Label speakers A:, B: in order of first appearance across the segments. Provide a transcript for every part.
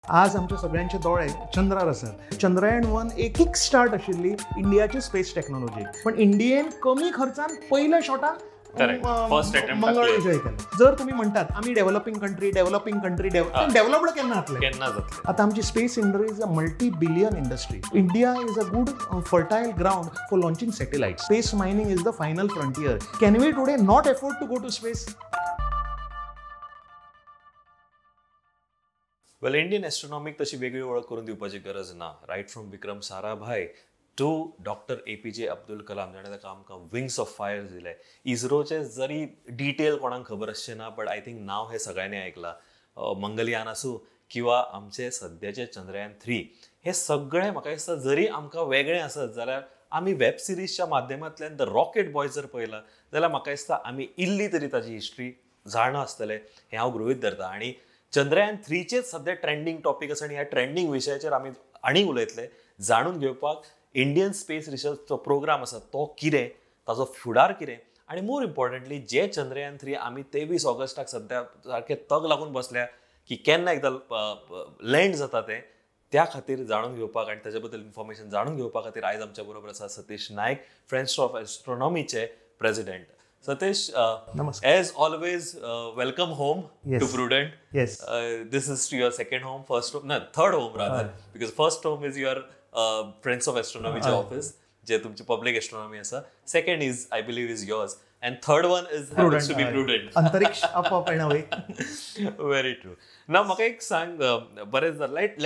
A: आज आमच्या सगळ्यांचे दोळे चंद्रार आसात. चंद्रयान 1 एक किक स्टार्ट आशिल्ली इंडियाची स्पेस टेक्नॉलॉजी, पण इंडियेन कमी खर्चान पयल्या शॉटान मंगळ विजय केलो. जर तुम्ही म्हणतात आम्ही डेव्हलपिंग कंट्री डेव्हलप्ड केन्ना जातले,
B: केन्ना जातले?
A: आता आमची space industry is a multi billion industry. India is a good fertile ground for launching satellite. Space mining is the final frontier. Can we today not afford to go to space?
B: Well, Indian एस्ट्रॉनॉमीक तशी वेगळी वळख करून दिवपाची गरज ना. Right from Vikram Sarabhai to doctor APJ Abdul Kalam, जाणें ताका आमकां विंग्स ऑफ फायर दिले. इस्रोचे जरी डिटेल कोणाक खबर आसचें ना, बट I think नांव हें सगळ्यांनी आयकलां. मंगलयान आसूं किंवा आमचे सद्याचे चंद्रयान 3, हे सगळें म्हाका दिसता जरी आमकां वेगळें आसत जाल्यार आमी वेब सिरीजच्या माध्यमांतल्यान the rocket boy जर पळयला जाल्यार म्हाका दिसता आमी इल्ली तरी ताची हिस्ट्री जाणा आसतलें हें हांव गृहीत धरता. आनी चंद्रयान 3चेच सद्या ट्रेंडींग टॉपीक आसा आनी ह्या ट्रेंडींग विशयाचेर आमी आनी उलयतले. जाणून घेवपाक इंडियन स्पेस रिसर्चचो प्रोग्राम आसा तो कितें, ताजो फुडार कितें, आनी मोर इम्पॉर्टंटली जे चंद्रयान 3 आमी 23 ऑगस्टाक सद्या सारके तग लागून बसल्या की केन्ना एकदां लँड जाता तें, त्या खातीर जाणून घेवपाक आनी ताच्या बद्दल इन्फॉर्मेशन जाणून घेवपा खातीर आयज आमच्या बरोबर आसा सतीश नायक, फ्रेंड्स ऑफ एस्ट्रॉनॉमीचे president. Satish, as always, welcome home to Prudent.
A: Yes.
B: This is your second home, first home, no, third home rather, because first home is your Friends of Astronomy office, जे तुमची public astronomy आसा. Second is, I believe, is yours, and third one is happens to be Prudent.
A: अंतरिक्ष up up and away.
B: Very true. Now, म्हाका एक सांग, बरें,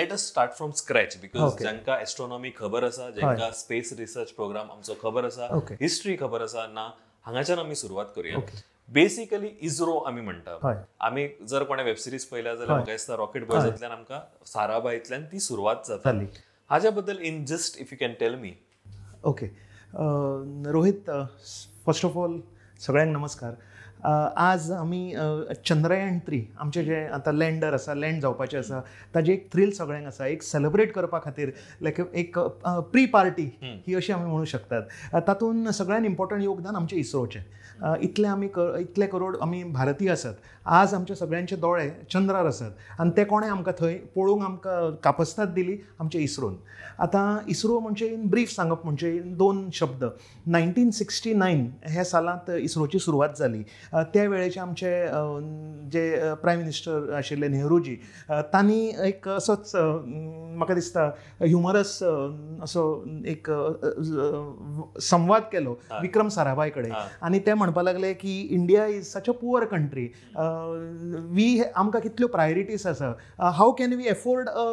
B: let us start from scratch, because जांकां astronomy खबर आसा, जांकां space research program आमचो खबर आसा, history खबर आसा ना, हांगाच्यान आमी सुरवात करूया. बेसिकली इस्रो आमी म्हणटा. आमी जर कोणें वेब सिरीज पळयल्या जाल्यार म्हाका दिसता रॉकेट बॉयजांतल्यान आमकां साराभाईतल्यान ती सुरवात जाता. हाज्या बद्दल in just if you can tell me.
A: Okay Rohit, first of all सगळ्यांक नमस्कार. आज आमी चंद्रयान 3 आमचें जें आतां लँडर आसा, लँड जावपाचें आसा, ताजी एक थ्रील सगळ्यांक आसा. एक सेलिब्रेट करपा खातीर लायक एक प्री पार्टी ही अशी आमी म्हणू शकतात. तातूंत सगळ्यान इम्पॉर्टंट योगदान आमचें इस्रोचें. इतले आमी इतले करोड आमी भारतीय आसात. आज आमच्या सगळ्यांचे दोळे चंद्रार आसात आनी ते कोणें आमकां थंय पळोवंक आमकां कापस्ताद दिली आमच्या इस्रोन. आतां इस्रो म्हणजे इन ब्रीफ सांगप म्हणजे दोन शब्द, 1969 ह्या सालांत इस्रोची सुरवात जाली. त्या वेळेचे आमचे जे प्रायम मिनिस्टर आशिल्ले नेहरूजी, तांणी एक असोच म्हाका दिसता ह्युमरस असो एक संवाद केलो विक्रम साराभाई कडेन, आनी ते म्हणपाक लागले की India is such a poor country, we आमकां कितल्यो प्रायोरिटीज आसा, how can we afford a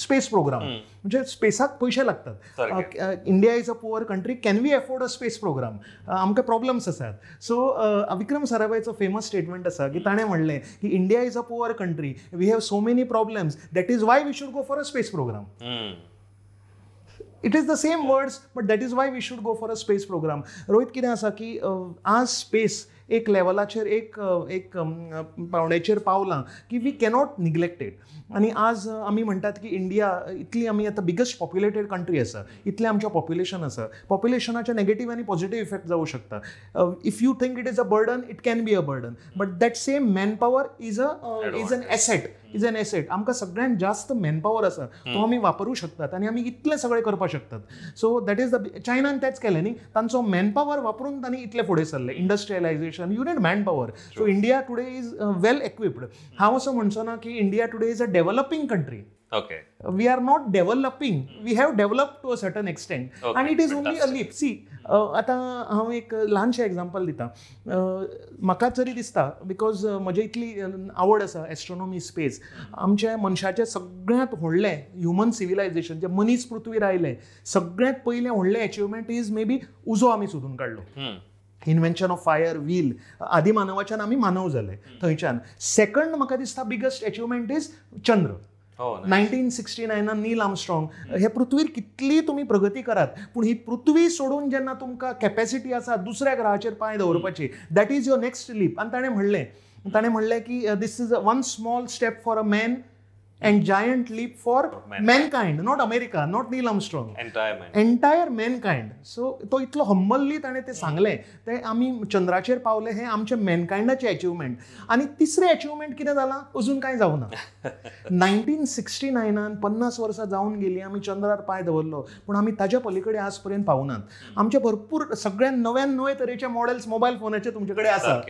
A: space program? म्हणजे स्पेसाक पयशे लागतात. India is a poor country, can we afford a space program? आमकां प्रॉब्लम्स आसात. सो विक्रम साराभाईचो फेमस स्टेटमेंट आसा की ताणें म्हणलें की India is a poor country, we have so many problems, that is why we should go for a space program. It is the same words, but that is why we should go for a space program. Rohit, कितें आसा की आज space एक लेवलाचेर एक एक पावंड्याचेर पावलां की we cannot neglect it. आनी आज आमी म्हणटात की इंडिया इतली आमी आतां बिगेस्ट पॉप्युलेटेड कंट्री आसा, इतलें आमचें पॉप्युलेशन आसा, पॉप्युलेशनाचे नेगेटीव आनी पॉझिटीव इफेक्ट जावं शकता. If you think it is a burden, it can be a burden, but that same manpower is a is an asset, is an asset. आमकां सगळ्यांत जास्त मॅनपावर आसा, तो आमी वापरूं शकतात आनी आमी इतलें सगळें करपाक शकतात. सो that is the चायनान तेंच केलें न्ही, तांचो मॅनपावर वापरून तांणी इतलें फुडें सरलें. Industrialisation, you need manpower. So India today is well equipped. हांव असो म्हणचो ना की India today is a developing country.
B: Okay.
A: We are not developing. We have developed to a certain extent.
B: Okay.
A: And it is only a leap. See, आतां हांव एक ल्हानशें example दिता. म्हाका तरी दिसता, because म्हजी इतली आवड आसा एस्ट्रॉनॉमी, स्पेस, आमच्या मनशाचें सगळ्यांत व्हडलें ह्युमन सिविलायझेशन, जें मनीस पृथ्वीर आयलें, सगळ्यांत पयलें व्हडलें अचिवमेंट is may be उजो आमी सोदून काडलो. इन्व्हेन्शन ऑफ फायर, व्हील, आदी मानवाच्यान आमी मानव जाले थंयच्यान. सेकंड म्हाका दिसता बिगेस्ट अचिवमेंट is चंद्र. 1969 नील आर्मस्ट्रॉंग. हे पृथ्वीर कितली तुमी प्रगती करात, पूण ही पृथ्वी सोडून जेन्ना तुमकां कॅपॅसिटी आसा दुसऱ्या ग्रहाचेर पांय दवरपाची, that is your next leap. आनी ताणें म्हणलें की this is a one small step for a man, And giant leap for mankind, not America, not Neil Armstrong, entire mankind. So तो इतलो हंबल्ली ताणें तें सांगलें, तें आमी चंद्राचेर पावले हें आमच्या मॅनकायंडाचें अचिवमेंट. आनी तिसरें अचिवमेंट कितें जालां अजून कांय जावना. 1969 50 वर्सां जावन गेलीं आमी चंद्रार पांय दवरलो, पूण आमी ताज्या पलीकडे आज पर्यंत पावनात. आमचे भरपूर सगळ्यान नव्यान नवे तरेचे मॉडेल्स मोबायल फोनाचे तुमचे कडेन आसा,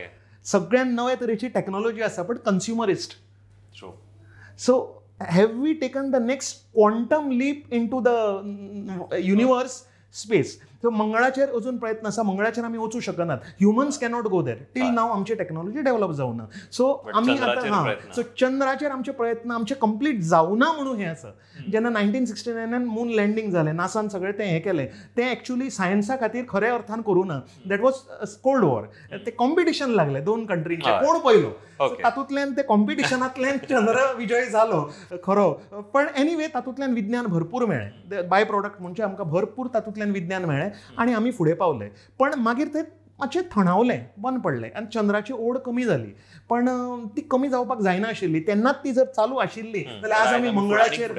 A: सगळ्यान नवे तरेची टॅक्नॉलॉजी आसा, but consumerist. So have we taken the next quantum leap into the universe space? So मंगळाचेर अजून प्रयत्न आसा, मंगळाचेर आमी वचूं शकनात, humans cannot go there till now, आमची टॅक्नॉलॉजी डेव्हलप जावना. सो आमी आतां हां सो चंद्राचेर आमचे प्रयत्न आमचे कंप्लीट जावना म्हणून हें आसा. जेन्ना 1969 मून लँडींग जालें, नासान सगळें तें हें केलें, तें एक्चुअली सायन्सा खातीर खऱ्या अर्थान करूं ना, that was cold war. तें कॉम्पिटिशन लागलें दोन कंट्रींचें, कोण पयलो, तातूंतल्यान ते कॉम्पिटिशनांतल्यान चंद्र विजय जालो खरो. पण एनिवे तातूंतल्यान विज्ञान भरपूर मेळ्ळें, बाय प्रोडक्ट म्हणजे आमकां भरपूर तातूंतल्यान विज्ञान मेळ्ळें आनी आमी फुडें पावले. पण मागीर ते मातशें थणावलें, बंद पडलें आनी चंद्राची ओड कमी जाली. पण ती कमी जावपाक जायना आशिल्ली, तेन्नाच ती जर चालू आशिल्ली जाल्यार आज आमी मंगळाचेर,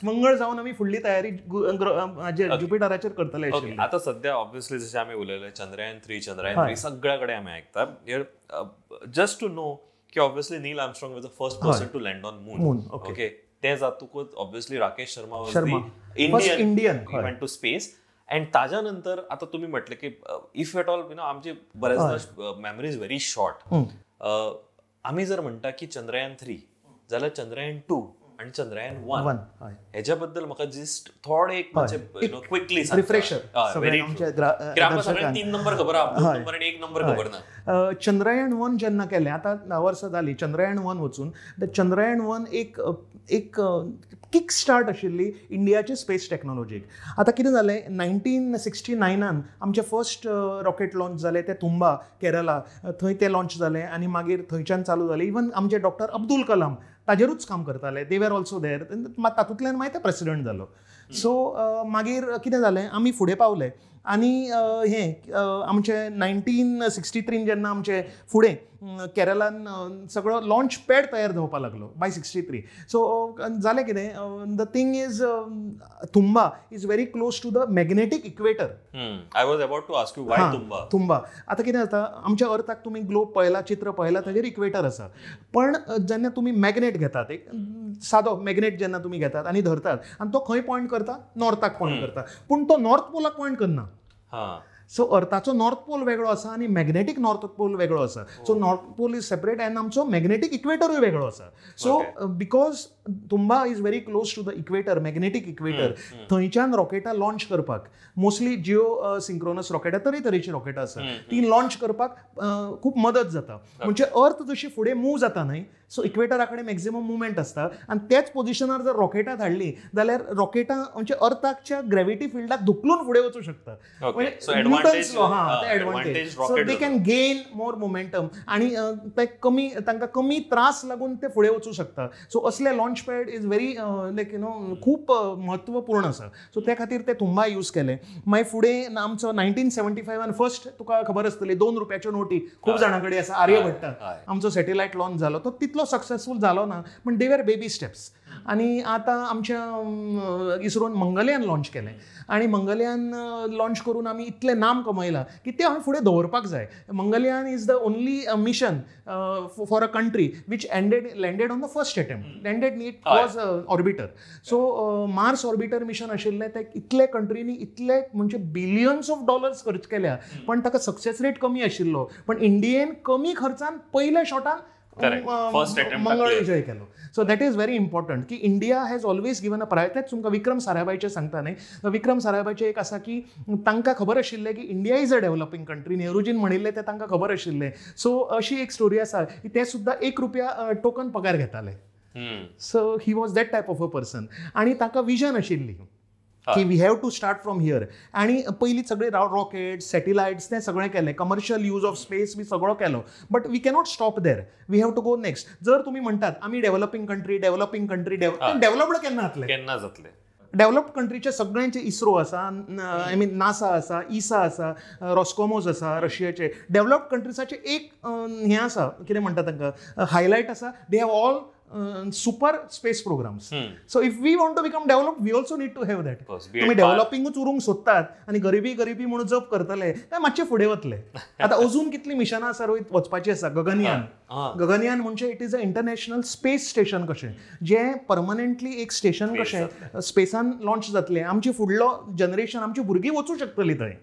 A: मंगळ जावन आमी फुडली तयारी ज्युपिटराचेर करतले आशिल्ले.
B: आतां सद्या ऑब्वियसली जशें आमी उलयले चंद्रयान 3, चंद्रयान 3 सगळ्या कडेन आमी आयकता. जस्ट टू नो की obviously Neil Armstrong was the first person to land on moon. Okay, तें जातकूच obviously Rakesh Sharma was the Indian went to space. And ताज्या नंतर आता तुम्ही म्हटलं की if at all you know आमची बऱ्याचदा मेमरी is very short. आम्ही जर म्हणटा की चंद्रयान 3 जाल्यार चंद्रयान 2 आणि चंद्रयान 1 हेच्या बद्दल म्हाका जस्ट थोडे एक म्हणजे you know quickly
A: refresher.
B: 3 number खबर आहा, 2 नंबर आणि 1 नंबर खबर ना.
A: चंद्रयान 1 जेन्ना केलें, आतां 10 वर्सां जालीं चंद्रयान 1 वचून, चंद्रयान 1 एक एक किक स्टार्ट आशिल्ली इंडियाची स्पेस टॅक्नॉलॉजीक. आतां कितें जालें, 1969 आमचें फर्स्ट रॉकेट लॉन्च जालें तें तुंबा केरला, थंय तें लॉन्च जालें आनी मागीर थंयच्यान चालू जालें. इवन आमचे डॉक्टर अब्दुल कलाम ताजेरूच काम करताले, दे वर ऑल्सो there, तातूंतल्यान मागीर ते प्रेसिडंट जालो. सो मागीर कितें जालें, आमी फुडें पावले आनी हें आमचें 1963 जेन्ना आमचें फुडें केरलान सगळो लॉन्च पॅड तयार जावपाक लागलो बाय 63. सो जालें कितें, the thing is Thumba is very close to the magnetic equator.
B: I was about to ask you why Thumba.
A: Thumba आतां कितें जाता, आमच्या अर्थाक तुमी ग्लोब पळयला, चित्र पळयला, ताजेर इक्वेटर आसा. पण जेन्ना तुमी मॅग्नेट घेतात, एक सादो मॅग्नेट जेन्ना तुमी घेतात आनी धरतात आनी तो खंय पॉयंट करता, नॉर्थाक पॉयंट करता, पूण तो नॉर्थ पोलाक पॉयंट करना. सो अर्थाचो नॉर्थ पोल वेगळो आसा आनी मॅग्नेटीक नॉर्थ पोल वेगळो आसा. So north pole is separate आनी आमचो मॅग्नेटीक इक्वेटरूय वेगळो आसा. So because Thumba is very close to the equator, magnetic equator, थंयच्यान रॉकेटां लॉन्च करपाक, मोस्टली जिओ सिंक्रोनस रॉकेटां, तरेतरेचीं रॉकेटां आसा, ती लॉन्च करपाक खूब मदत जाता. म्हणजे अर्थ जशी फुडें मूव जाता न्हय, सो इक्वेटरा कडेन मॅक्झिमम मुवमेंट आसता आनी त्याच पोजिशनार जर रॉकेटां धाडलीं जाल्यार रॉकेटां म्हणजे अर्थाच्या ग्रेविटी फिल्डाक धुकलून फुडें वचूं शकता. न्यूटन्स लॉ, हां, ते advantage. So they can gain more momentum आनी ते कमी, तांकां कमी त्रास लागून ते फुडें वचूं शकता. सो असले launch pad is very like you know खूब म्हत्वपूर्ण आसा. सो त्या खातीर ते तुंबा यूज केले. मागीर फुडें आमचो 1975 फर्स्ट तुका खबर आसतली 2 रुपयाच्यो नोटी खूब जाणां कडेन आसा, आर्यभट्ट आमचो सॅटेलायट लॉन्च जालो, तो तितलो सक्सेसफूल जालो ना, पण दे वर बेबी स्टेप्स. आनी आतां आमच्या इस्रोन मंगलयान लॉन्च केलें आनी मंगलयान लॉन्च करून आमी इतलें नाम कमयलां की तें हांवें फुडें दवरपाक जाय. Mangalyaan is the only mission for a country which landed on the first attempt. Landed न्ही, it was orbiter. So Mars orbiter mission आशिल्लें तें इतले कंट्रीनी इतले म्हणजे बिलियन्स ऑफ डॉलर्स खर्च केल्या, पण ताका सक्सेस रेट कमी आशिल्लो, पण इंडियेन कमी खर्चान पयल्या शॉटान मंगळ विजय केलो. So that is very important की India has always given a priority. तेच तुमकां विक्रम साराभाईचें सांगता न्ही, विक्रम साराभाईचें एक आसा की तांकां खबर आशिल्लें की India is a developing country, नेहरूजीन म्हणिल्लें तें तांकां खबर आशिल्लें. सो अशी एक स्टोरी आसा की ते सुद्दां 1 रुपया टोकन पगार घेताले. So he was that type of a person आनी ताका विजन आशिल्ली की we have to start from here. आनी पयलीं सगळे रॉकेट्स, सॅटेलायट्स तें सगळें केलें, कमर्शियल यूज ऑफ स्पेस बी सगळो केलो, but we cannot stop there, we have to go next. जर तुमी म्हणटात आमी डेव्हलपींग कंट्री, डेव्हलपींग कंट्री, डेव्हलप्ड केन्ना जातले,
B: केन्ना जातले?
A: डेव्हलप्ड कंट्रीचे सगळ्यांचे इस्रो आसा, I mean NASA आसा, इसा आसा, रॉस्कोमोज आसा, रशियाचे. डेव्हलप्ड कंट्रीजाचे एक हें आसा, कितें म्हणटा तांकां, हायलायट आसा, they have all super space programs. So if we want to become develop, we also need to have that. तुमी डेव्हलपिंगूच उरूंक सोदतात आनी गरिबी गरिबी म्हणून जप करतले काय मातशे फुडें वतले. आतां अजून कितली मिशनां आसा रोहित वचपाची आसा. गगनयान, गगनयान म्हणजे it is a international space station कशें, जें परमनंटली एक स्टेशन कशें स्पेसान लॉन्च जातलें. आमची फुडलो जनरेशन, आमची भुरगीं वचूं शकतली थंय,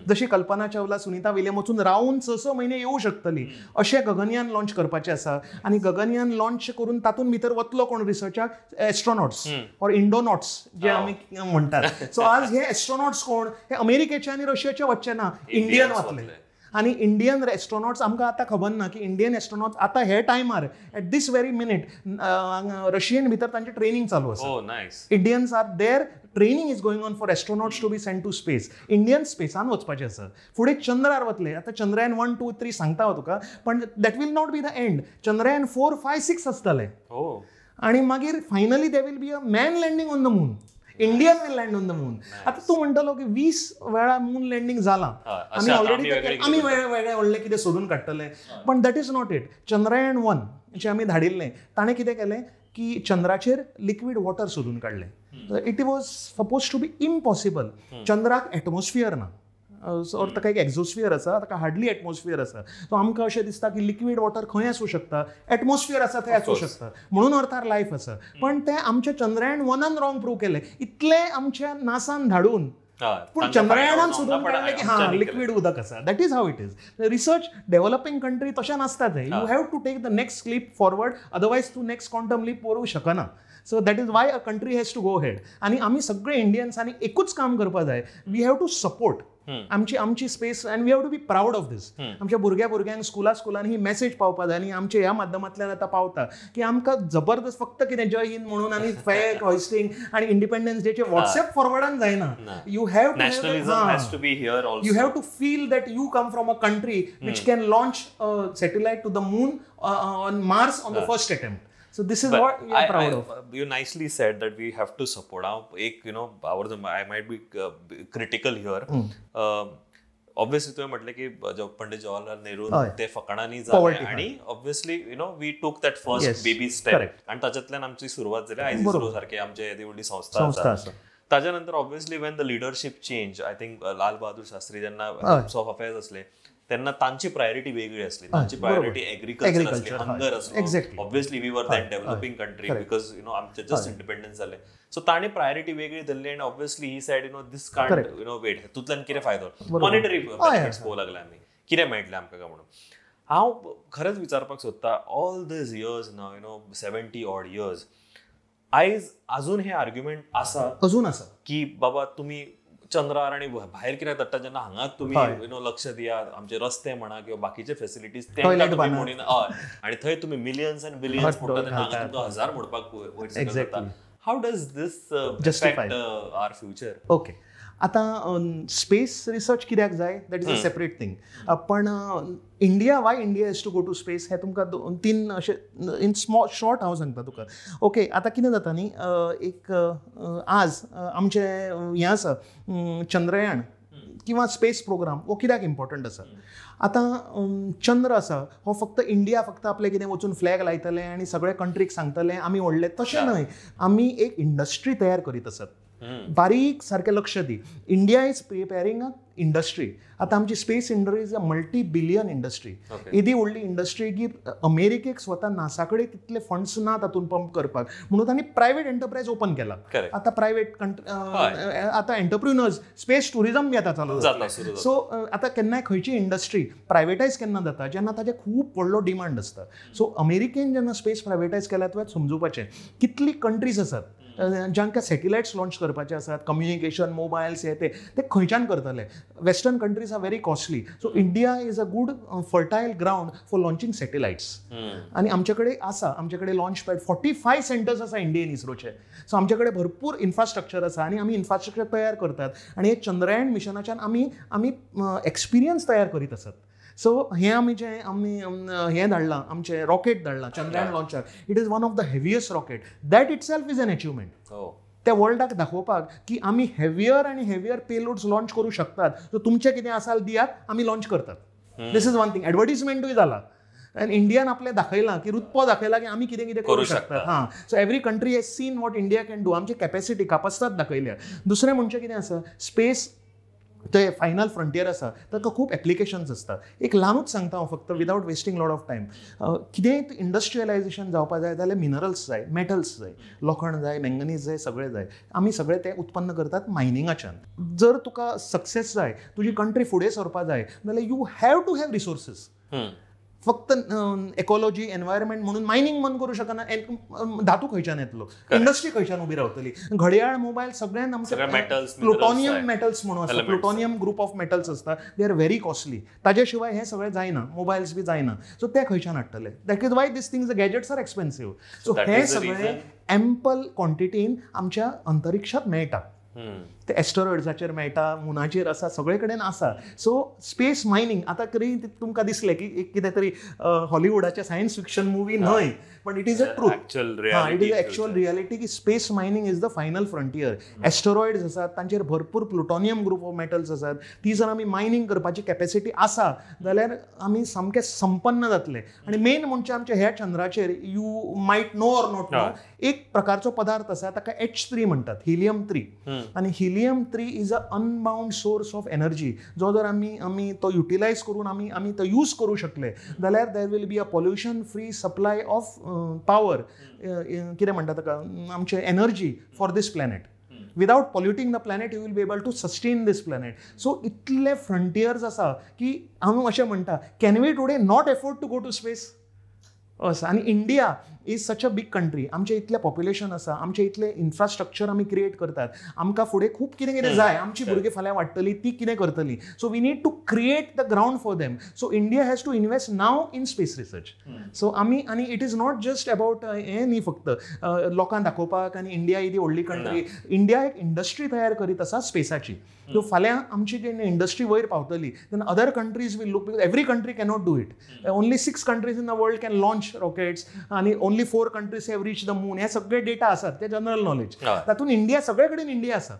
A: जशी कल्पना चावला, सुनीता विलियम वचून रावून 6-6 म्हयने येवं शकतली, अशें गगनयान लॉन्च करपाचें आसा. आनी गगनयान लॉन्च करून तातूंत भितर वतलो कोण रिसर्चाक, एस्ट्रॉनॉट्स ऑर इंडोनॉट्स जे आमी म्हणटात. सो आज हे एस्ट्रॉनॉट्स कोण, हे अमेरिकेचे आनी रशियाचे वचचे ना, इंडियन वतले. आनी इंडियन एस्ट्रॉनॉट्स आमकां आतां खबर ना की इंडियन एस्ट्रॉनॉट्स आतां हे टायमार eight these very minute Russian भितर तांचें ट्रेनिंग चालू आसा. Indians are there, training is going on for astronauts to be sent to space. Indian स्पेसान वचपाचें आसा, फुडें चंद्रार वतले. आतां चंद्रयान 1, 2, 3 सांगता हांव तुका, पण that will not be the end. Chandrayaan 4, 5, 6 आसतले आनी मागीर finally there will be a man landing on the moon. Indian will land on the moon. आतां तूं म्हणटलो की 20 वेळा मून लँडींग जालां, आमी ऑलरेडी आमी वेगळे वेगळे व्हडले कितें सोदून काडटले, पण that is not it. Chandrayaan 1 जें आमी धाडिल्लें ताणें कितें केलें की चंद्राचेर लिक्वीड वॉटर सोदून काडलें. It was suppose to be impossible. चंद्राक atmosphere ना, ऑर ताका एक एक्झोस्फियर आसा, ताका हार्डली एटमॉस्फियर आसा. सो आमकां अशें दिसता की लिक्वीड वॉटर खंय आसूं शकता, एटमॉस्फियर आसा थंय आसूं शकता, म्हणून अर्थार लायफ आसा. पण तें आमच्या चंद्रयान 1 रॉंग प्रूव केलें. इतलें आमच्या नासान धाडून पूण चंद्रयानान सोदून काडलें की हां लिक्वीड उदक आसा. That is how it is. Research developing country तशें नासता तें. You have to take the next leap forward, otherwise तूं नेक्स्ट क्वांटम लीप व्हरूंक शकना. So that is why a country has to go ahead. आनी आमी सगळे इंडियन्सांनी एकूच काम करपाक जाय, we have to support आमची आमची space and we have to be proud of this. आमच्या भुरग्या भुरग्यांक स्कुला स्कुलांनी ही मॅसेज पावपा जाय आनी आमच्या ह्या माध्यमांतल्यान आतां पावता की आमकां जबरदस्त फक्त कितें जय हिंद म्हणून आनी फ्लॅग हॉयस्टिंग आनी इंडिपेंडन्स डेचे वॉट्सएप फॉरवर्डान जायना. You have to be here, you have to feel that you come from a country which can launch a satellite to the moon on Mars on the first attempt. So this is what we are proud of.
B: You nicely said that we have to support. एक, you know, I might be critical here. Obviously तुवें म्हटलें की पंडित जवाहरलाल नेहरू ते फकाणांनी जाले आणि obviously we took that first baby step आणि ताच्यातल्यान आमची सुरवात जाली. आयज इस्रो सारखे आमचे येदी व्हडली संस्था आसा. ताच्या नंतर obviously when the leadership change, I think Lal Bahadur Shastri जेन्ना ऑफ अफेअर्स असले तेन्ना तांची प्रायोरिटी वेगळी असली. तांची प्रायोरिटी एग्रीकल्चर असली, हंगर असलो. Obviously we were that developing country because आमचे जस्ट इंडिपेंडन्स जाले. सो ताणें प्रायोरिटी वेगळी धरली आनी obviously he said this can't wait. हातूंतल्यान कितें फायदो, मॉनिटरी बेनिफिट्स पळोवंक लागले आमी, कितें मेळटलें आमकां काय म्हणून. हांव खरेंच विचारपाक सोदता, ऑल these years ना, 70 ऑड इयर्स, आयज अजून हे आर्ग्युमेंट आसा
A: अजून आसा
B: की बाबा तुमी चंद्रार आनी भायर कित्याक धाडटा जेन्ना हांगाच तुमी लक्ष दियात, आमचे रस्ते म्हणा किंवा बाकीचे फेसिलिटीज आणि थंय तुमी मिलियन्स अँड बिलियन्स मोडटा तेन्ना हांगा तुमकां 1000 मोडपाक वयर जाता. How does this affect our future?
A: Okay, आतां स्पेस रिसर्च कित्याक जाय, that is a separate thing. पण India, why India has to go to space हें तुमकां 2-3 अशें इन स्मॉल शॉर्ट हांव सांगता तुका. ओके, आतां कितें जाता न्ही, एक आज आमचें हें आसा चंद्रयान किंवा स्पेस प्रोग्राम हो कित्याक इम्पॉर्टंट आसा. आतां चंद्र आसा हो फक्त इंडिया फक्त आपलें कितें वचून फ्लॅग लायतलें आनी सगळे कंट्रीक सांगतलें आमी व्हडले, तशें न्हय. आमी एक इंडस्ट्री तयार करीत आसात. बारीक सारकें लक्ष दी, India is preparing a industry. आतां आमची space industry is a multi billion industry. येदी व्हडली इंडस्ट्री की अमेरिकेक स्वता नासा कडेन तितले फंड्स ना तातूंत पंप करपाक, म्हणून तांणी प्रायवेट एंटरप्रायज ओपन केला. आतां प्रायवेट आतां एंटरप्रिनर्स स्पेस ट्युरिजम बी आतां चालू जाता. सो आतां केन्नाय खंयची इंडस्ट्री प्रायवेटायज केन्ना जाता, जेन्ना ताजें खूब व्हडलो डिमांड आसता. सो अमेरिकेन जेन्ना स्पेस प्रायवेटायज केल्या तुवें समजुपाचें कितली कंट्रीज आसात जांकां सॅटेलायट्स लॉन्च करपाचे आसात, कम्युनिकेशन मोबायल्स हे ते खंयच्यान करतले. Western countries are very costly. So India is a good fertile ground for launching satellites. आनी आमचे कडेन आसा, आमचे कडेन लॉन्च पॅड 45 सेंटर्स आसा इंडियन इस्रोचे. सो आमचे कडेन भरपूर इन्फ्रास्ट्रक्चर आसा आनी आमी इन्फ्रास्ट्रक्चर तयार करतात आनी हे चंद्रयान मिशनाच्यान आमी आमी एक्सपिरियन्स तयार करीत आसात. सो हें आमी जें आमी हें धाडलां, आमचें रॉकेट धाडलां Chandrayaan launcher, it is one of the heaviest rocket. That itself is an achievement. त्या वर्ल्डाक दाखोवपाक की आमी हेवियर आनी हेवियर पेलोड्स लॉन्च करूं शकतात. सो तुमचें कितें आसा दियात, आमी लॉन्च करतात. This is one thing. एडवर्टीजमेंटूय जाला. आनी इंडियान आपलें दाखयलां की रुतबो दाखयला की आमी कितें कितें करूं शकतात. हां, so every country has seen what India can do. आमची कॅपेसिटी कापस्ताद दाखयल्या. दुसरें म्हणजे कितें आसा, स्पेस ते फायनल फ्रंटियर आसा, ताका खूब एप्लिकेशन्स आसता. एक ल्हानूच सांगता हांव फक्त without wasting lot of time. कितेंय इंडस्ट्रियलायझेशन जावपा जाय जाल्यार मिनरल्स जाय, मेटल्स जाय, लोखण जाय, मँगनीज जाय, सगळें जाय. आमी सगळें तें उत्पन्न करतात मायनिंगाच्यान. जर तुका सक्सेस जाय, तुजी कंट्री फुडें सरपा जाय जाल्यार you have to have resources. फक्त एकॉलॉजी एनवायरमेंट म्हणून मायनींग बंद करूं शकना. धातू खंयच्यान येतलो, इंडस्ट्री खंयच्यान उबी रावतली, घडयाळ, मोबायल सगळ्यान आमचे प्लुटोनियम मेटल्स म्हणून आसता, प्लुटोनियम ग्रुप ऑफ मेटल्स आसता, they are very costly. ताजे शिवाय हें सगळें जायना, मोबायल्स बी जायना. सो ते खंयच्यान हाडटले? That is why these things gadgets are expensive. So हें सगळें एम्पल क्वॉन्टिटीन आमच्या अंतरिक्षात मेळटा. ते एस्टेरॉइड्साचेर मेळटा, मुनाचेर आसा, सगळे कडेन आसा. सो स्पेस मायनींग आतां तरी तुमकां दिसलें की एक कितें तरी हॉलिवूडाचें सायन्स फिक्शन मुवी न्हय, पण it is a truth. It is actual reality की space mining is the final frontier. Asteroids आसात तांचेर भरपूर प्लुटोनियम ग्रुप ऑफ मेटल्स आसात, ती जर आमी मायनींग करपाची कॅपेसिटी आसा जाल्यार आमी सामके संपन्न जातले. आनी मेन म्हणजे आमच्या ह्या चंद्राचेर you might know or not know एक प्रकारचो पदार्थ आसा, ताका H3 म्हणटात, हिलियम 3. आनी helium 3 is a unbound source of energy. जो जर आमी आमी तो युटिलायज करून आमी आमी तो यूज करूं शकले जाल्यार there will be a pollution free supply of power, कितें म्हणटा ताका, आमचे energy for this planet. Without polluting the planet you will be able to sustain this planet. So इतले फ्रंटियर्स आसा की हांव अशें म्हणटा, can we today not afford to go to space? असो. आनी India is such a big country, आमचें इतलें पॉप्युलेशन आसा, आमचें इतलें इन्फ्रास्ट्रक्चर आमी क्रिएट करतात, आमकां फुडें खूब कितें कितें जाय, आमची भुरगीं फाल्यां वाडटली ती कितें करतली. So we need to create the ground for them. So India has to invest now in space research. So आमी, आनी it is not just about हें न्ही फक्त लोकांक दाखोवपाक आनी इंडिया ही व्हडली कंट्री, इंडिया एक इंडस्ट्री तयार करीत आसा स्पेसाची. सो फाल्यां आमची जेन्ना इंडस्ट्री वयर पावतली तेन्ना other countries will look, because every country cannot do it. Only 6 countries in the world can launch rockets आनी only 4 countries have reach the moon. हे सगळे डेटा आसात ते जनरल नॉलेज. तातूंत इंडिया सगळे कडेन इंडिया आसा.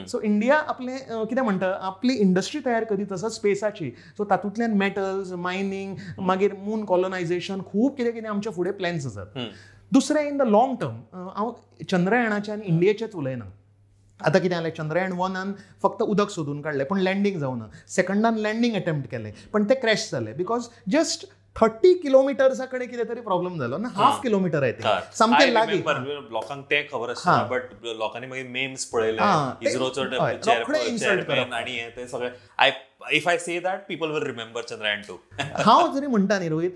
A: सो इंडिया आपलें कितें म्हणटा, आपली इंडस्ट्री तयार करीत आसा स्पेसाची. सो तातूंतल्यान मेटल्स, मायनींग, मागीर मून कॉलोनायझेशन, खूब कितें कितें आमच्या फुडें प्लॅन्स आसात. दुसरें इन the long term, हांव चंद्रयानाचें आनी इंडियेचेंच उलयना. आतां कितें जालें, चंद्रयान 1 फक्त उदक सोदून काडलें पूण लँडींग जावना. सेकंडान लँडींग अटेम्प्ट केलें पण ते क्रॅश जालें because just 30 किलोमिटर्सा कडेन कितें तरी प्रॉब्लम जालो ना, हाफ किलोमीटर I think, सामकें लागीं.
B: लोकांक तें खबर आसना, बट लोकांनी मागीर मेम्स पळयले, इस्रोचो चेअरमॅन आनी हें तें सगळें. If I say that, people will remember Chandrayaan 2.
A: हांव जरी म्हणटा न्ही रोहित,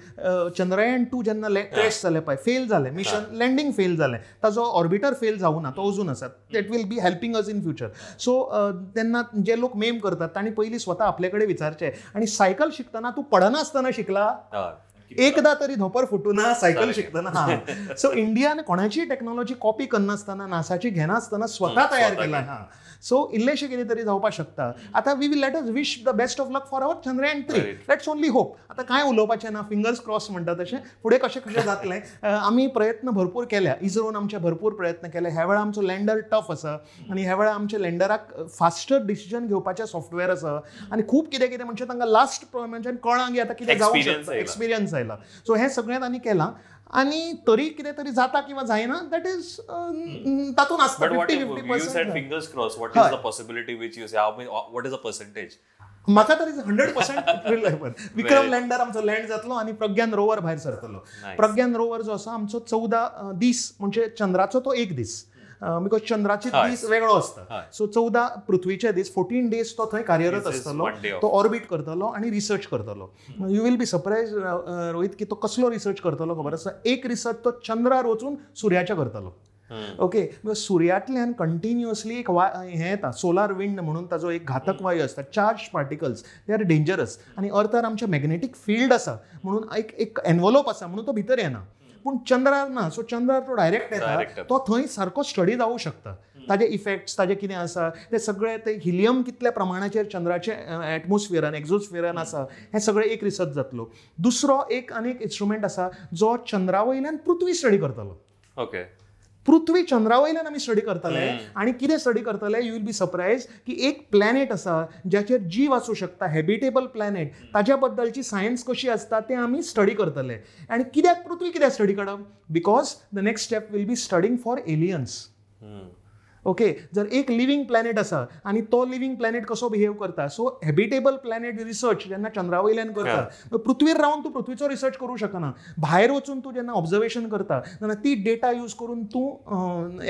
A: चंद्रयान 2 जेन्ना क्रॅश जालें पळय, फेल जालें मिशन, लँडींग फेल जालें, ताजो ऑर्बिटर फेल जावना, तो अजून आसा, that will be helping us in future. So तेन्ना जे लोक मेम करतात तांणी पयलीं स्वता आपले कडेन विचारचें. आनी सायकल शिकतना तूं पडना आसतना शिकला, एकदा तरी धोपर फुटूना सायकल शिकतना. हां, सो इंडियान कोणाची टॅक्नॉलॉजी कॉपी करनासतना, नासाची घेनासतना स्वता तयार केला. हां, सो इल्लेशें कितें तरी जावपाक शकता. आतां we will let us wish the best of luck for our Chandrayaan 3. Let's only hope. आतां कांय उलोवपाचें ना, फिंगर्स क्रॉस म्हणटा तशें फुडें कशें कशें जातलें. आमी प्रयत्न भरपूर केल्या, इस्रोन आमचे भरपूर प्रयत्न केले. ह्या वेळार आमचो लँडर टफ आसा आनी ह्या वेळार आमच्या लँडराक फास्टर डिसिजन घेवपाचें सॉफ्टवेअर आसा आनी खूब कितें कितें म्हणजे तांकां लास्ट म्हणजे कळ्ळां की आतां कितें जावंक शकता, एक्सपिरियन्स आयला. सो हें सगळें तांणी केलां आनी तरी कितें तरी जाता किंवा जायना that is तातूंत आसता 50-50%.
B: Fingers cross, what is the possibility which you say, what is the percentage?
A: म्हाका तरी 100% विक्रम लँडर आमचो लँड जातलो आनी प्रज्ञान रोवर भायर सरतलो. प्रज्ञान रोवर जो आसा आमचो 14 दीस म्हणजे चंद्राचो तो एक दीस, because चंद्राचे दीस वेगळो आसता. सो 14 पृथ्वीचे दीस, 14 डेज तो थंय कार्यरत आसतलो, तो ऑर्बिट करतलो आनी रिसर्च करतलो. You will be surprise Rohit की तो कसलो रिसर्च करतलो खबर आसा. एक रिसर्च तो चंद्रार वचून सुर्याच्या करतलो. ओके, सुर्यांतल्यान कंटिन्युअसली एक हें येता, सोलार विंड म्हणून ताजो एक घातक वायू आसता, charge particles, they are dangerous. आनी अर्थार आमचें मॅग्नेटीक फिल्ड आसा म्हणून एक एक एनवलोप आसा म्हणून तो भितर येना, पूण चंद्रार ना. सो चंद्रार तो डायरेक्ट येता, तो थंय सारको स्टडी जावूं शकता. ताजे इफेक्ट्स, ताजे कितें आसा ते सगळे, ते हिलियम कितल्या प्रमाणाचेर चंद्राचे एटमॉस्फियरान, एक्झोस्फियरान आसा, हें सगळें एक रिसर्च जातलो. दुसरो एक आनी एक इन्स्ट्रुमेंट आसा जो चंद्रा वयल्यान पृथ्वी स्टडी करतलो.
B: ओके,
A: पृथ्वी चंद्रा वयल्यान आमी स्टडी करतले आनी कितें स्टडी करतले, you will be surprise की एक प्लॅनेट आसा ज्याचेर जीव आसूं शकता, हॅबिटेबल प्लॅनेट, ताज्या बद्दलची सायन्स कशी आसता तें आमी स्टडी करतले. आनी कित्याक पृथ्वी कित्याक स्टडी करप? Because the next step will be studying for aliens. Okay, जर एक लिव्हिंग प्लॅनेट आसा आनी तो लिव्हिंग प्लॅनेट कसो बिहेव करता, सो हॅबिटेबल प्लॅनेट रिसर्च जेन्ना चंद्रा वयल्यान करता, पृथ्वीर रावन तूं पृथ्वीचो रिसर्च करूं शकना, भायर वचून तूं जेन्ना ऑब्जर्वेशन करता तेन्ना ती डेटा यूज करून तूं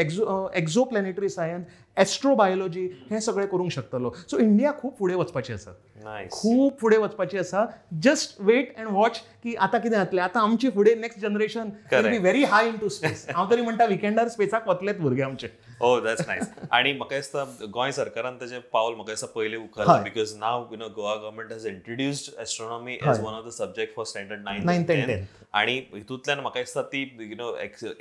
A: एक्झो प्लॅनेटरी सायन्स, एस्ट्रोबायोलॉजी हें सगळें करूंक शकतलो. सो इंडिया खूब फुडें वचपाची आसा, खूब फुडें वचपाची आसा. जस्ट वेट अँड वॉच की आतां कितें जातलें. आतां आमची फुडें next generation will be very high into space. हांव तरी म्हणटा विकेंडार स्पेसाक वतलेच भुरगे आमचे.
B: Oh, that's nice. आणि म्हाका दिसता गोंय सरकारान ताजें पावल म्हाका दिसता पयलीं उखल्लां, because now you know Goa government has introduced astronomy as one of the subject for standard 9th and 10th. आणि हितूंतल्यान म्हाका दिसता ती you know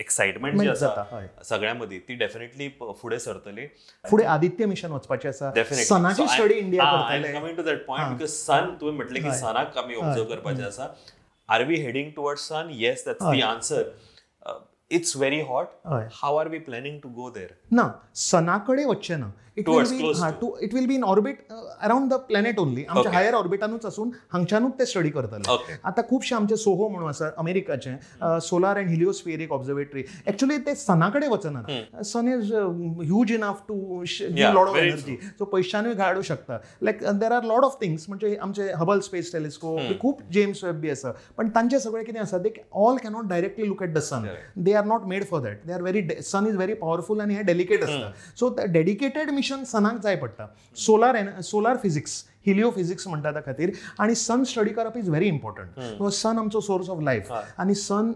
B: excitement जी आसा सगळ्यां मदीं ती डेफिनेटली फुडें सरतली.
A: फुडें आदित्य मिशन वचपाचें आसा, सनाची स्टडी इंडिया करतले.
B: Coming to that point, because sun तुवें म्हटलें की सनाक आमी ऑब्जर्व करपाचें आसा. Are we heading towards sun? Yes, that's the answer. It's very hot. How are we planning to go there?
A: ना, सना कडे वचचें ना. It will be it will be in orbit around the planet only. आमच्या higher ऑर्बिटानूच आसून हांगच्यानूच ते study करतले. आतां खुबशे आमचे सोहो म्हणून आसा अमेरिकाचें, solar and heliospheric observatory, actually ते सना कडेन वचनात. Sun is huge enough to give lot of energy, so पयशानूय घाडूं शकता. Like there are lot of things, म्हणजे आमचे हबल स्पेस टेलिस्कोप, खूब जेम्स वेब बी आसा, पण तांचे सगळे कितें आसा, they all cannot directly look at the sun. They are not made for that. They are very, sun is very powerful आनी हे डेलिकेट आसता. सो डेडिकेटेड मिशन सनाक जाय पडटा. सोलार फिजिक्स, हिलियो फिजिक्स म्हणटा त्या खातीर. आनी सन स्टडी करप is very important. सन आमचो सोर्स ऑफ लायफ आनी सन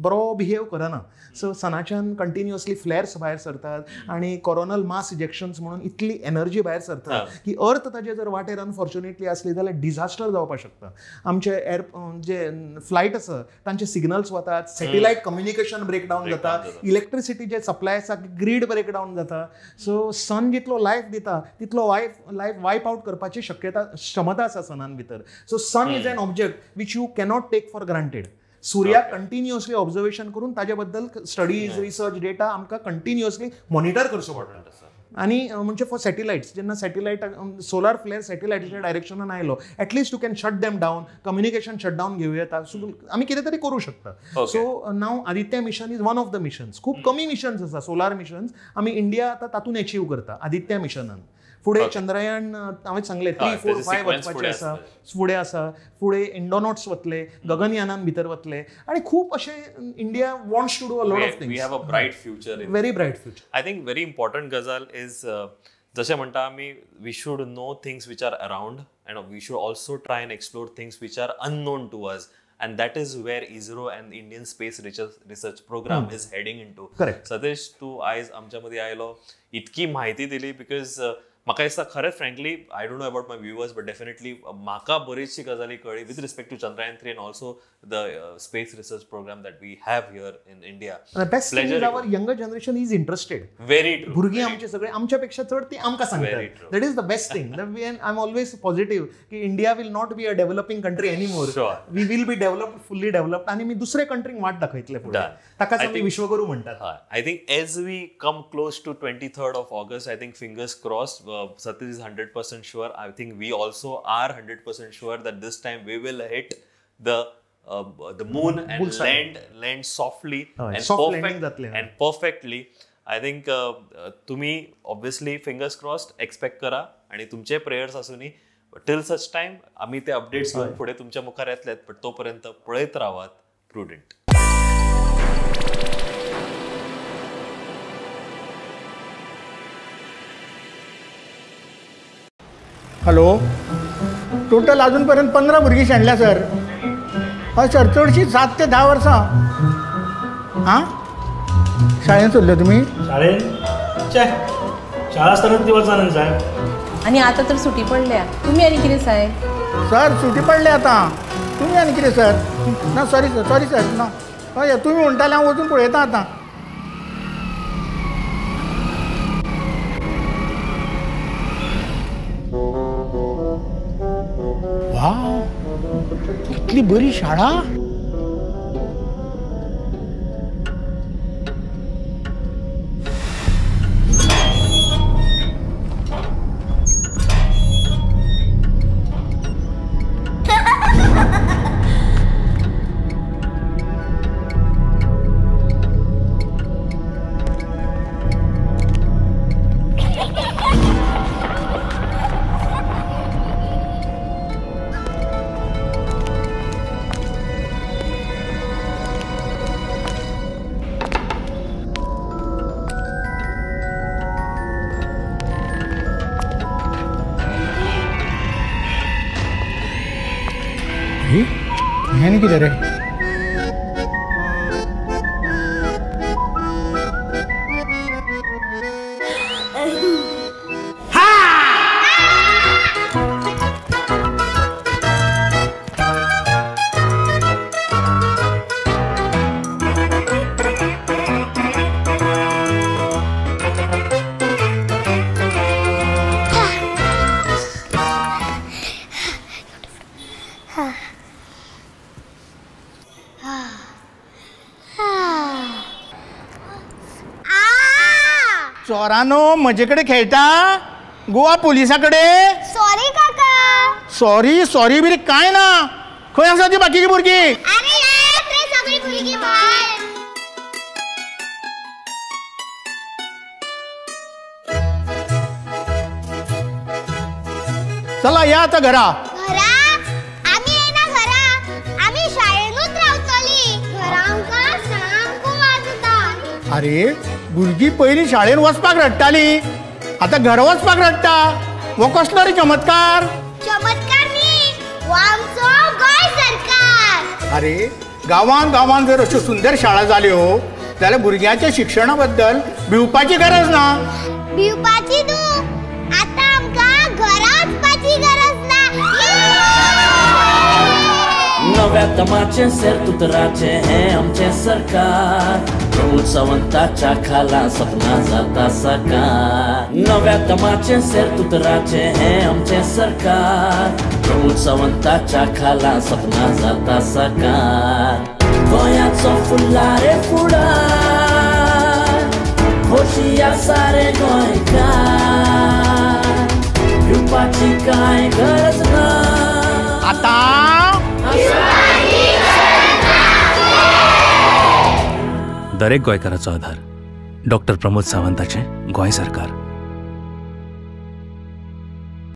A: बरो बिहेव करना. सो सनाच्यान कंटिन्युअसली फ्लॅर्स भायर सरतात आनी कोरोनल मास इजेक्शन्स म्हणून इतली एनर्जी भायर सरता की अर्थ ताजे जर वाटेर अनफॉर्च्युनेटली आसली जाल्यार डिझास्टर जावपाक शकता. आमचे एर जे फ्लायट आसा तांचे सिग्नल्स वतात, सॅटेलायट कम्युनिकेशन ब्रेकडावन जाता, इलेक्ट्रिसिटी जे सप्लाय आसा ग्रीड ब्रेकडावन जाता. सो सन जितलो लायफ दिता तितलो लायफ वायप आउट करपाची शक्यता, क्षमता आसा सनान भितर. So sun is an object which you cannot take for granted. सूर्याक कंटिन्युअसली ऑब्जर्वेशन करून ताजे बद्दल स्टडीज, रिसर्च, डेटा आमकां कंटिन्युअसली मॉनिटर करचो पडटा. आनी म्हणजे फॉर सॅटेलायट्स, जेन्ना सॅटेलायट सोलार फ्लेअर सॅटेलायटीच्या डायरेक्शनान आयलो, at least you can shut them down, communication shut down घेवं येता. सो आमी कितें तरी करूं शकता. So now Aditya mission is one of the missions. खूब कमी मिशन्स आसा सोलार मिशन्स, आमी इंडिया आतां तातूंत एचीव करता आदित्य मिशनान. फुडें चंद्रयान हांवें सांगलें 3, 4, 5 वचपाचें आसा, फुडें आसा. फुडें इंडोनॉट्स वतले, गगनयानान भितर वतले आनी खूब अशें India wants to do a lot of things.
B: We have a bright future,
A: very bright future.
B: I think very important गजाल is, जशें म्हणटा आमी, we should know things which are around and we should also try and explore things which are unknown to us. And that is where ISRO and Indian Space Research Program is heading into.
A: Correct.
B: Satish, तूं आयज आमच्या मदीं आयलो, इतकी म्हायती दिली, because म्हाका दिसता खरें frankly I don't know about my viewers, but definitely म्हाका बरीचशी गजाली कळ्ळी with respect to Chandrayaan 3 and also the space research program that we have here in India.
A: Best thing is our younger generation is interested.
B: Very true.
A: भुरगीं आमचे सगळे आमच्या पेक्षा चड ती आमकां सांगतात. That is the best thing. I am always positive की India will not be a developing country anymore. We will be developed, fully developed. आनी मी दुसऱ्या कंट्रीक वाट दाखयतले फुडें. ताकाच आमी विश्वगुरू म्हणटात.
B: I think as we come close to 23rd of August, I think fingers crossed, Satish is 100% sure. I think we also are 100% sure that this time we will hit the moon and land softly and
A: soft landing जातलें
B: and perfectly. I think तुम्ही obviously fingers crossed expect करा आणि तुमचे prayers आसूनी. Till such time आम्ही ते updates घेऊन पुढे तुमच्या मुखार येतलेत, पण तोपर्यंत पळयत रावात. प्रुडंट.
C: हॅलो, टोटल अजूनपर्यंत 15 भुरगीं शेणल्या सर. हय सर, चडशीं 7 ते 10 वर्सां. आं, शाळेंत सोडले तुमी?
D: शाळेंत? छे, शाळा आसतना ती वचना साहेब.
E: आनी आतां तर सुटी पडल्या. तुमी आनी कितें साहेब?
C: सर सुटी पडल्या आतां, तुमी आनी कितें सर? ना सॉरी सर, सॉरी सर, ना. हय, तुमी म्हणटाले हांव वचून पळयता आतां. इतली बरी शाळा. हें कितें रे? चोरानो म्हजे कडेन खेळटा गोवा पुलिसा कडेन.
F: सॉरी काका.
C: सॉरी सॉरी बिरी काय ना. खंय आसा ती बाकीची भुरगीं?
F: अरे सगळी भुरगीं भायर.
C: चला या आता घरा.
F: घरा आमी येना घरा, आमी शाळेनूच रावतली. घरा आमकां सामको वाजता.
C: अरे भुरगीं पयलीं शाळेन वचपाक रडटाली, आतां घरा वचपाक रडटा. हो कसलो रे चमत्कार?
F: चमत्कार न्ही, हो आमचो गोंय सरकार.
C: अरे गांवान गांवान जर अश्यो सुंदर शाळा जाल्यो जाल्यार भुरग्यांच्या शिक्षणा बद्दल भिवपाची गरज ना.
F: भिवपाची न्हू, आतां आमकां घरा वचपाची गरज ना.
G: नव्या दमाचें सेर्तुतराचें हें आमचें सरकार. प्रमोद सावंताच्या खाला सपना जाता साकार. नव्या दमाचें सेर्तुतराचें हें आमचें सरकार. प्रमोद सावंताच्या खाला सपना जाता साकार. गोंयाचो फुडला रे फुडार, खोशी आसा रे गोंयकार, भिवपाची कांय गरज ना.
C: आतां
H: दरेक गोंयकाराचो आधार डॉक्टर प्रमोद सावंताचें गोंय सरकार.